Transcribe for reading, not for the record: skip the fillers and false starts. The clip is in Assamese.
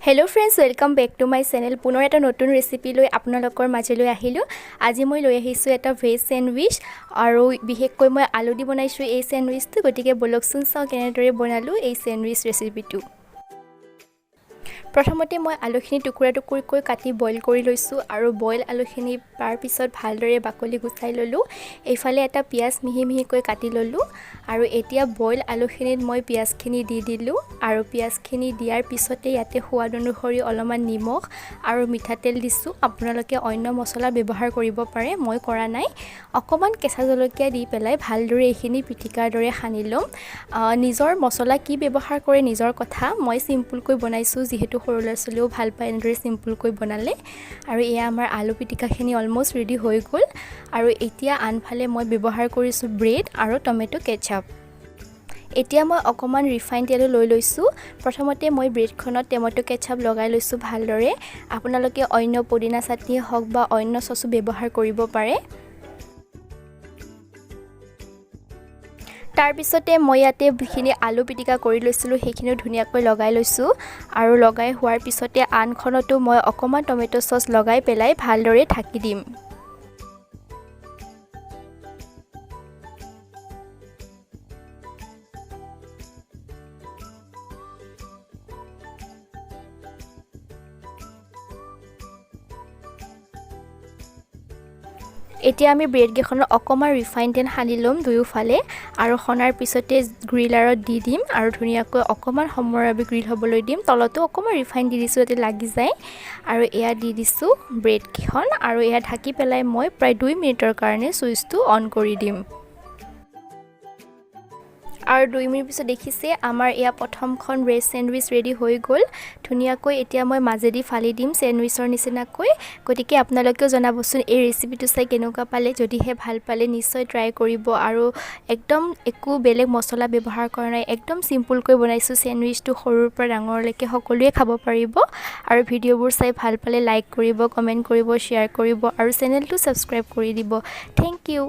Hello friends, welcome back to my channel. পুনৰ এটা নতুন ৰেচিপি লৈ আপোনালোকৰ মাজলৈ আহিলোঁ। আজি মই লৈ আহিছোঁ এটা ভেজ চেণ্ডউইচ আৰু বিশেষকৈ মই আলু দি বনাইছোঁ এই চেণ্ডউইচটো। গতিকে ব'লকচোন চাওঁ কেনেদৰে বনালোঁ এই চেণ্ডউইচ ৰেচিপিটো। প্ৰথমতে মই আলুখিনি টুকুৰা টুকুৰকৈ কাটি বইল কৰি লৈছোঁ আৰু বইল আলুখিনি তাৰপিছত ভালদৰে বাকলি গুচাই ল'লোঁ। এইফালে এটা পিঁয়াজ মিহি মিহিকৈ কাটি ল'লোঁ আৰু এতিয়া বইল আলুখিনিত মই পিঁয়াজখিনি দি দিলোঁ আৰু পিঁয়াজখিনি দিয়াৰ পিছতে ইয়াতে সোৱাদ অনুসৰি অলপমান নিমখ আৰু মিঠাতেল দিছোঁ। আপোনালোকে অন্য মছলা ব্যৱহাৰ কৰিব পাৰে, মই কৰা নাই। অকণমান কেঁচা জলকীয়া দি পেলাই ভালদৰে এইখিনি পিটিকাৰ দৰে সানি ল'ম। নিজৰ মছলা কি ব্যৱহাৰ কৰে নিজৰ কথা। মই চিম্পুলকৈ বনাইছোঁ, যিহেতু সৰু ল'ৰা ছোৱালীয়েও ভাল পায় এনেদৰে চিম্পুলকৈ বনালে। আৰু এয়া আমাৰ আলু পিটিকাখিনি অলম'ষ্ট ৰেডি হৈ গ'ল। আৰু এতিয়া আনফালে মই ব্যৱহাৰ কৰিছোঁ ব্ৰেড আৰু টমেট' কেটচাপ। এতিয়া মই অকণমান ৰিফাইন তেলো লৈ লৈছোঁ। প্ৰথমতে মই ব্ৰেডখনত টমেট' কেটচাপ লগাই লৈছোঁ ভালদৰে। আপোনালোকে অন্য পদিনা চাটনি হওক বা অন্য চচো ব্যৱহাৰ কৰিব পাৰে। তাৰপিছতে মই ইয়াতে যিখিনি আলু পিটিকা কৰি লৈছিলোঁ, সেইখিনিও ধুনীয়াকৈ লগাই লৈছোঁ আৰু লগাই হোৱাৰ পিছতে আনখনতো মই অকণমান টমেট' চচ লগাই পেলাই ভালদৰে ঢাকি দিম। এতিয়া আমি ব্ৰেডকেইখনত অকণমান ৰিফাইন তেল সানি ল'ম দুয়োফালে আৰু সনাৰ পিছতে গ্ৰিলাৰত দি দিম আৰু ধুনীয়াকৈ অকণমান সময়ৰ বাবে গ্ৰিল হ'বলৈ দিম। তলতো অকণমান ৰিফাইন দি দিছোঁ যাতে লাগি যায়। আৰু এয়া দি দিছোঁ ব্ৰেডকেইখন আৰু এয়া ঢাকি পেলাই মই প্ৰায় 2 মিনিটৰ কাৰণে চুইচটো অন কৰি দিম। আৰু 2 মিনিট পিছত দেখিছে, আমাৰ এয়া প্ৰথমখন ব্ৰেড চেণ্ডউইচ ৰেডি হৈ গ'ল ধুনীয়াকৈ। এতিয়া মই মাজেদি ফালি দিম চেণ্ডউইচৰ নিচিনাকৈ। গতিকে আপোনালোকেও জনাবচোন এই ৰেচিপিটো চাই কেনেকুৱা পালে। যদিহে ভাল পালে, নিশ্চয় ট্ৰাই কৰিব। আৰু একদম একো বেলেগ মছলা ব্যৱহাৰ কৰা নাই, একদম চিম্পুলকৈ বনাইছোঁ চেণ্ডউইচটো। সৰুৰ পৰা ডাঙৰলৈকে সকলোৱে খাব পাৰিব। আৰু ভিডিঅ'বোৰ চাই ভাল পালে লাইক কৰিব, কমেণ্ট কৰিব, শ্বেয়াৰ কৰিব আৰু চেনেলটো ছাবস্ক্ৰাইব কৰি দিব। Thank you.